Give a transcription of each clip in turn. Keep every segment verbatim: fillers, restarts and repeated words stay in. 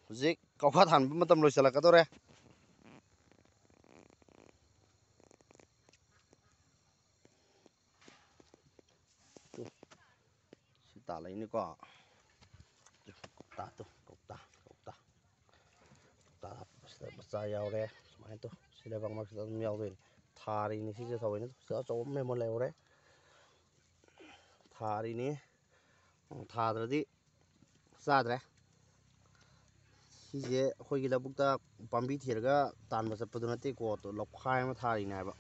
ꯍꯧꯖꯤꯛ ꯀꯧꯈꯥ ꯊꯥꯟꯕ ꯃꯇꯝ ꯂꯣꯏꯁꯤꯜꯂꯛꯀꯗꯧꯔꯦ꯫ ꯇꯨ, ꯁꯤ ꯇꯥꯜꯂꯛꯏꯅꯤꯀꯣ꯫ ꯇꯨ, ꯀꯧꯇꯥ, ꯇꯨ, ꯀꯧꯇꯥ, ꯀꯧꯇꯥ꯫ ꯀꯧꯇꯥ ꯁꯤꯗ ꯃꯆꯥ ꯌꯥꯎꯔꯦ꯫ ꯁꯨꯃꯥꯏꯅ ꯇꯧ꯫ ꯁꯤ ꯂꯩꯕꯥꯛ ꯃꯔꯛꯁꯤꯗ ꯑꯗꯨꯝ ꯌꯥꯎꯗꯣꯏꯅꯤ꯫ ꯊꯥꯔꯤꯅꯤ ꯁꯤꯁꯦ ꯊꯑꯣꯏꯅ꯫ ꯁꯤꯗ ꯑꯆꯧꯕ ꯑꯃ ꯃꯌꯥꯝ ꯑꯃ ꯂꯩꯍꯧꯔꯦ꯫ ꯊꯥꯔꯤꯅꯤ꯫ ꯎꯝ, ꯊꯥꯗ꯭ꯔꯗꯤ ꯆꯥꯗ꯭ꯔꯦ꯫ ꯁꯤꯁꯦ ꯑꯩꯈꯣꯏꯒꯤ ꯂꯧꯕꯨꯛꯇ ꯄꯥꯝꯕꯤ ꯊꯤꯔꯒ ꯇꯥꯟꯕ ꯆꯠꯄꯗꯨ ꯅꯠꯇꯦꯀꯣ, ꯑꯗꯣ ꯂꯧꯈꯥꯏ ꯑꯃ ꯊꯥꯔꯤꯅꯦ ꯍꯥꯏꯕ꯫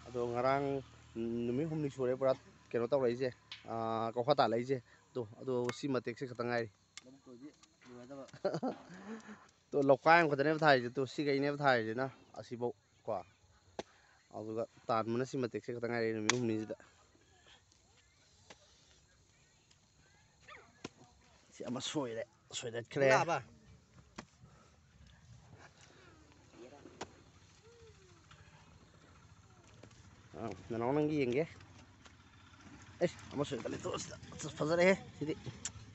ꯑꯗꯣ ꯉꯔꯥꯡ ꯅꯨꯃꯤꯠ ꯍꯨꯝꯅꯤ ꯁꯨꯔꯦ ꯄꯨꯔꯥ ꯀꯩꯅꯣ ꯇꯧꯔꯛꯏꯁꯦ, ꯑꯥ, ꯀꯧꯈꯥ ꯇꯥꯜꯂꯛꯏꯁꯦ꯫ ꯇꯣ, ꯑꯗꯣ ꯁꯤ ꯃꯇꯦꯛꯁꯦ ꯈꯛꯇ ꯉꯥꯏꯔꯤ꯫ ꯂꯧꯕꯨꯛꯇ ꯑꯣꯏꯗꯤ ꯂꯣꯏꯔꯗꯕ꯫ ꯇꯣ, ꯂꯧꯈꯥꯏ ꯑꯃꯈꯛꯇꯅꯦꯕ ꯊꯥꯔꯤꯁꯦ꯫ ꯇꯣ, ꯁꯤꯈꯩꯅꯦꯕ ꯊꯥꯔꯤꯁꯤꯅ ꯑꯁꯤꯐꯧ ꯀꯣ꯫ ꯑꯗꯨꯒ ꯇꯥꯟꯕꯅ ꯁꯤ ꯃꯇꯦꯛꯁꯦ ꯈꯛꯇ ꯉꯥꯏꯔꯦ ꯅꯨꯃꯤꯠ ꯍꯨꯝꯅꯤꯁꯤꯗ꯫ ꯁꯤ ꯑꯃ ꯁꯣꯏꯔꯦ, ꯁꯣꯏꯗꯠꯈ꯭ꯔꯦ꯫ ꯂꯥꯛꯑꯕ? ꯑꯥ, ꯅꯅꯥꯎ ꯅꯪꯒꯤ ꯌꯦꯡꯒꯦ꯫ ꯑꯦꯁ, ꯑꯃ ꯁꯣꯏꯗꯠꯂꯦ꯫ ꯇꯨ, ꯁꯤꯗ ꯐꯖꯔꯦꯍꯦ ꯁꯤꯗꯤ꯫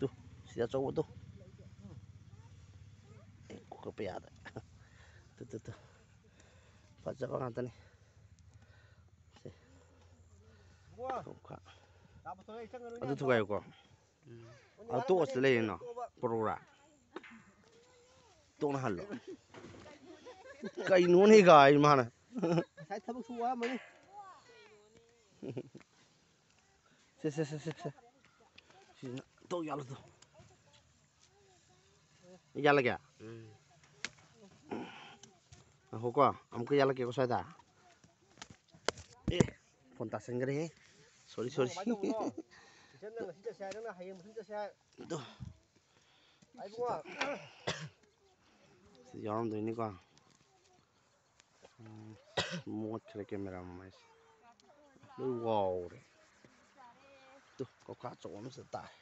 ꯇꯨ, ꯁꯤꯗ ꯑꯆꯧꯕꯗꯣ꯫ ꯑꯦ, ꯀꯣꯛ ꯀꯛꯄ ꯌꯥꯗ꯭ꯔꯦ꯫ Two, two, two. ꯐꯖꯕ ꯉꯥꯛꯇꯅꯤ꯫ ꯁꯦ꯫ ꯈꯣꯡꯈꯥ꯫ ꯑꯗꯨ ꯊꯨꯒꯥꯏꯌꯨꯀꯣ꯫ ꯎꯝ꯫ ꯑꯗꯨ ꯇꯣꯛꯑꯁꯤ ꯂꯩꯔꯤꯅꯣ꯫ ꯄꯨꯔꯛꯎꯔꯥ? ꯇꯣꯛꯅ ꯍꯜꯂꯣ꯫ ꯀꯩꯅꯣꯅꯦ ꯒꯥꯏ ꯃꯥꯅ꯫ ꯉꯁꯥꯏ ꯊꯕꯛ ꯁꯨ ꯋꯥꯔꯝꯃꯅꯤ꯫ ꯁꯦ, ꯁꯦ, ꯁꯦ, ꯁꯦ, ꯁꯦ꯫ ꯁꯤꯁꯤꯅ ꯇꯧ ꯌꯥꯜꯂꯣ ꯇꯨ꯫ ꯌꯥꯜꯂꯒꯦ? ꯎꯝ꯫ ꯉꯥꯏꯈꯣꯀꯣ, ꯑꯃꯨꯛꯀ ꯌꯥꯜꯂꯛꯀꯦꯀꯣ ꯁ꯭ꯋꯥꯏꯗ꯫ ꯑꯦ, ꯐꯣꯟ ꯇꯥꯁꯟꯈ꯭ꯔꯦꯍꯦ꯫ ꯁꯣꯔꯤ, ꯁꯣꯔꯤ꯫ ꯀꯃꯥꯏꯅ ꯇꯧꯕꯅꯣ? ꯏꯆꯟꯅ ꯉꯁꯤ ꯆꯠꯁꯦ ꯍꯥꯏ, ꯅꯪꯅ ꯍꯌꯦꯡ ꯃꯊꯪ ꯆꯠꯁꯦ ꯍꯥꯏ꯫ ꯑꯗꯣ꯫ ꯑꯩꯕꯨ ꯁꯤ ꯌꯥꯎꯔꯝꯗꯣꯏꯅꯤꯀꯣ꯫ ꯎꯝ, ꯃꯣꯠꯈ꯭ꯔꯦ ꯀꯦꯃꯦꯔꯥ ꯃꯃꯥꯏꯁꯦ꯫ ꯂꯣꯏ ꯋꯥꯎꯔꯦ꯫ ꯇꯨ, ꯀꯧꯈꯥ ꯑꯆꯧꯕ ꯑꯃꯁꯨ ꯇꯥꯏ꯫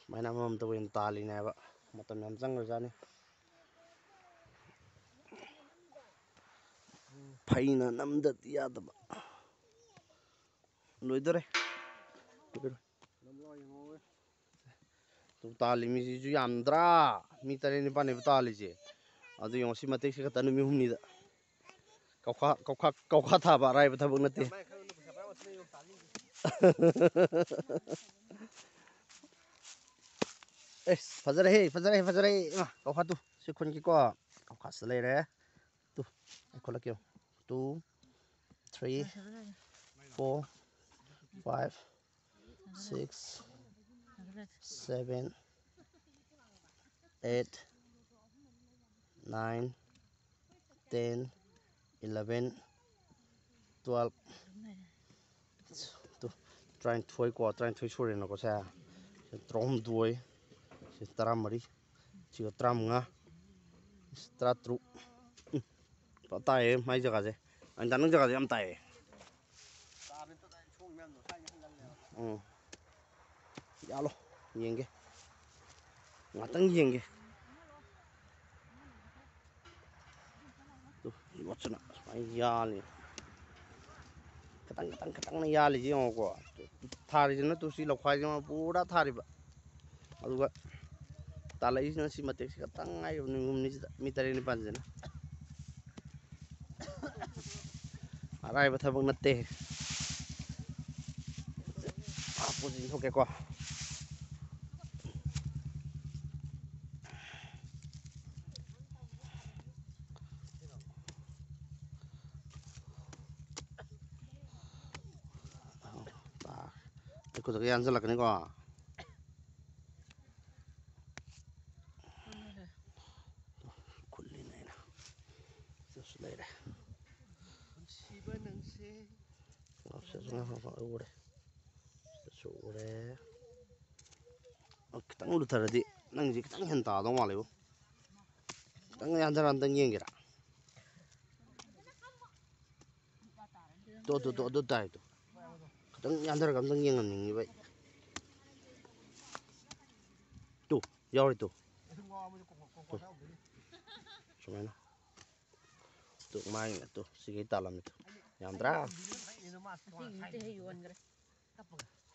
ꯁꯨꯃꯥꯏꯅ ꯑꯃꯃꯝꯇ ꯑꯣꯏꯅ ꯇꯥꯜꯂꯤꯅꯦ ꯍꯥꯏꯕ꯫ ꯃꯇꯝ ꯌꯥꯝ ꯆꯪꯈ꯭ꯔꯖꯥꯠꯅꯤ꯫ ꯐꯩꯅ ꯅꯝꯗꯗꯤ ꯌꯥꯗꯕ꯫ ꯂꯣꯏꯗꯣꯔꯦ꯫ ꯂꯣꯏꯗꯣꯔꯦ꯫ ꯇꯨ ꯇꯥꯜꯂꯤ ꯃꯤꯁꯤꯁꯨ ꯌꯥꯝꯗ꯭ꯔꯥ? ꯃꯤ ꯇꯔꯦꯠ ꯅꯤꯄꯥꯜꯅꯦꯕ ꯇꯥꯜꯂꯤꯁꯦ꯫ ꯑꯗꯨ ꯌꯦꯡꯉꯣ, ꯁꯤ ꯃꯇꯦꯛꯁꯤ ꯈꯛꯇ ꯅꯨꯃꯤꯠ ꯍꯨꯝꯅꯤꯗ꯫ ꯀꯧꯈꯥ, ꯀꯧꯈꯥ, ꯀꯧꯈꯥ ꯊꯥꯕ ꯑꯔꯥꯏꯕ ꯊꯕꯛ ꯅꯠꯇꯦ꯫ ꯑꯦꯁ, ꯐꯖꯔꯦꯍꯦ, ꯐꯖꯔꯦ, ꯐꯖꯔꯦ꯫ ꯏꯃꯥ, ꯀꯧꯈꯥ ꯇꯨ꯫ ꯁꯤ ꯈꯨꯟꯒꯤꯀꯣ ꯀꯧꯈꯥꯁꯤꯗ ꯂꯩꯔꯦ꯫ ꯇꯨ, ꯑꯩ ꯈꯣꯠꯂꯛꯀꯦ꯫ Two, three, four, five, six, seven, eight, nine, ten, eleven, twelve, two, ꯇꯔꯥꯅꯤꯊꯣꯏ ꯀꯣ, ꯇꯔꯥꯅꯤꯊꯣꯏ ꯁꯨꯔꯦꯅꯀꯣ ꯁꯦ꯫ ꯁꯤ ꯇꯔꯥꯍꯨꯝꯗꯣꯏ, ꯁꯤ ꯇꯔꯥꯃꯔꯤ, ꯁꯤꯒ ꯇꯔꯥꯃꯉꯥ, ꯁꯤ ꯇꯔꯥꯇꯔꯨꯛ꯫ ꯎꯝ, ꯐꯖ ꯇꯥꯏꯌꯦ ꯃꯥꯏ ꯖꯒꯥꯁꯦ꯫ ꯑꯩꯅ ꯅꯪ ꯖꯒꯥꯁꯦ ꯌꯥꯝ ꯇꯥꯏꯌꯦ꯫ ꯎꯝ꯫ ꯌꯥꯜꯂꯣ, ꯌꯦꯡꯒꯦ꯫ ꯉꯥꯛꯇꯪ ꯌꯦꯡꯒꯦ꯫ ꯇꯨ, ꯌꯣꯠꯁꯤꯅ ꯁꯨꯃꯥꯏꯅ ꯌꯥꯜꯂꯤ꯫ ꯈꯤꯇꯪ, ꯈꯤꯇꯪ, ꯈꯤꯇꯪꯅ ꯌꯥꯜꯂꯤꯁꯤ ꯌꯦꯡꯉꯣꯀꯣ꯫ ꯊꯥꯔꯤꯁꯤꯅ ꯇꯨ ꯁꯤ ꯂꯧꯈꯥꯏꯁꯤꯃ ꯄꯨꯔꯥ ꯊꯥꯔꯤꯕ꯫ ꯑꯗꯨꯒ ꯇꯥꯜꯂꯛꯏꯁꯤꯅ ꯁꯤ ꯃꯇꯦꯛꯁꯤ ꯈꯛꯇꯪ ꯉꯥꯏꯔꯤꯕ, ꯅꯨꯃꯤꯠ ꯍꯨꯝꯅꯤꯁꯤꯗ ꯃꯤ ꯇꯔꯦꯠ ꯅꯤꯄꯥꯜꯁꯤꯅ꯫ ꯑꯔꯥꯏꯕ ꯊꯕꯛ ꯅꯠꯇꯦ꯫ ꯄꯨꯁꯤꯟ ꯊꯣꯛꯀꯦꯀꯣ꯫ ꯑꯩ ꯈꯨꯠꯇꯒ ꯌꯥꯟꯁꯤꯜꯂꯛꯀꯅꯤꯀꯣ꯫ ꯈꯨꯠꯂꯤꯅꯦ ꯑꯩꯅ꯫ ꯁꯤꯗꯁꯨ ꯂꯩꯔꯦ꯫ ꯁꯤꯕ ꯅꯪꯁꯦ꯫ ꯁꯤꯗꯁꯨ ꯎꯔꯦ꯫ ꯁꯤꯗꯁꯨ ꯎꯔꯦ꯫ ꯑꯣ, ꯈꯤꯇꯪ ꯂꯨꯊꯔꯗꯤ ꯅꯪꯁꯦ ꯈꯤꯇꯪ ꯍꯦꯟꯅ ꯇꯥꯗꯧ ꯃꯥꯜꯂꯦꯕꯨ꯫ ꯈꯤꯇꯪ ꯌꯥꯟꯊꯔ ꯑꯝꯇꯪ ꯌꯦꯡꯒꯦꯔꯥ? ꯇꯣ, ꯇꯣ, ꯇꯣ, ꯑꯗꯨ ꯇꯥꯏ ꯇꯣ꯫ ꯈꯤꯇꯪ ꯌꯥꯟꯊꯔꯒ ꯑꯝꯇꯪ ꯌꯦꯡꯍꯟꯅꯤꯡꯉꯤꯕ ꯑꯩ꯫ ꯇꯨ, ꯌꯥꯎꯔꯤ ꯇꯨ꯫ ꯇꯨ꯫ ꯁꯨꯃꯥꯏꯅ꯫ ꯇꯨ, ꯃꯥꯒꯤ ꯇꯨ, ꯁꯤꯒꯩ ꯇꯥꯜꯂꯝꯃꯤ ꯇꯨ꯫ ꯌꯥꯝꯗ꯭ꯔꯥ? ꯑꯁꯤꯒꯤꯗꯤ ꯍꯦꯛ ꯌꯣꯟꯈ꯭ꯔꯦ꯫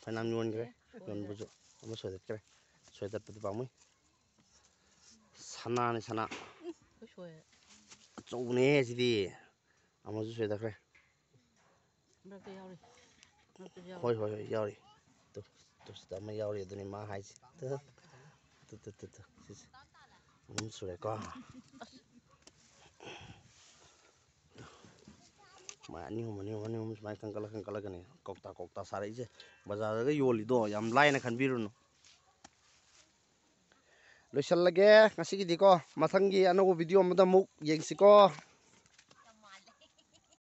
ꯐꯅꯌꯥꯝ ꯌꯣꯟꯈ꯭ꯔꯦ꯫ ꯌꯣꯟꯕꯁꯨ ꯑꯃ ꯁꯣꯏꯗꯠꯈ꯭ꯔꯦ꯫ ꯁꯣꯏꯗꯠꯄꯗꯤ ꯄꯥꯝꯃꯨꯏ꯫ ꯁꯅꯥꯅꯤ, ꯁꯅꯥ꯫ ꯂꯣꯏ ꯁꯣꯏꯔꯦ꯫ ꯑꯆꯧꯕꯅꯦ ꯁꯤꯗꯤ꯫ ꯑꯃꯁꯨ ꯁꯣꯏꯗꯠꯈ꯭ꯔꯦ꯫ ꯃꯔꯛꯇ ꯌꯥꯎꯔꯤ꯫ ꯃꯔꯛꯇ ꯌꯥꯎꯔꯤ꯫ ꯍꯣꯏ, ꯍꯣꯏ, ꯍꯣꯏ, ꯌꯥꯎꯔꯤ꯫ ꯇꯨ, ꯇꯨ, ꯁꯤꯗ ꯑꯃ ꯌꯥꯎꯔꯤ, ꯑꯗꯨꯅꯤ ꯃꯥ ꯍꯥꯏꯁꯦ꯫ ꯇꯨ, ꯇꯨ, ꯇꯨ, ꯇꯨ, ꯁꯤꯁꯦ꯫ ꯑꯍꯨꯝ ꯁꯨꯔꯦꯀꯣ꯫ ꯁꯨꯃꯥꯏꯅ ꯑꯅꯤ ꯑꯍꯨꯝ, ꯑꯅꯤ ꯑꯍꯨꯝ, ꯑꯅꯤ ꯑꯍꯨꯝ ꯁꯨꯃꯥꯏꯅ ꯈꯟꯒꯠꯂ ꯈꯟꯒꯠꯂꯒꯅꯦ ꯀꯧꯇꯥ ꯀꯧꯇꯥ ꯁꯥꯔꯛꯏꯁꯦ꯫ ꯕꯖꯥꯔꯗꯒ ꯌꯣꯜꯂꯤꯗꯣ ꯌꯥꯝ ꯂꯥꯏꯅ ꯈꯟꯕꯤꯔꯨꯅꯨ꯫ ꯂꯣꯏꯁꯜꯂꯒꯦ ꯉꯁꯤꯒꯤꯗꯤꯀꯣ꯫ ꯃꯊꯪꯒꯤ ꯑꯅꯧꯕ video ꯑꯃꯗ ꯑꯃꯨꯛ ꯌꯦꯡꯁꯤꯀꯣ꯫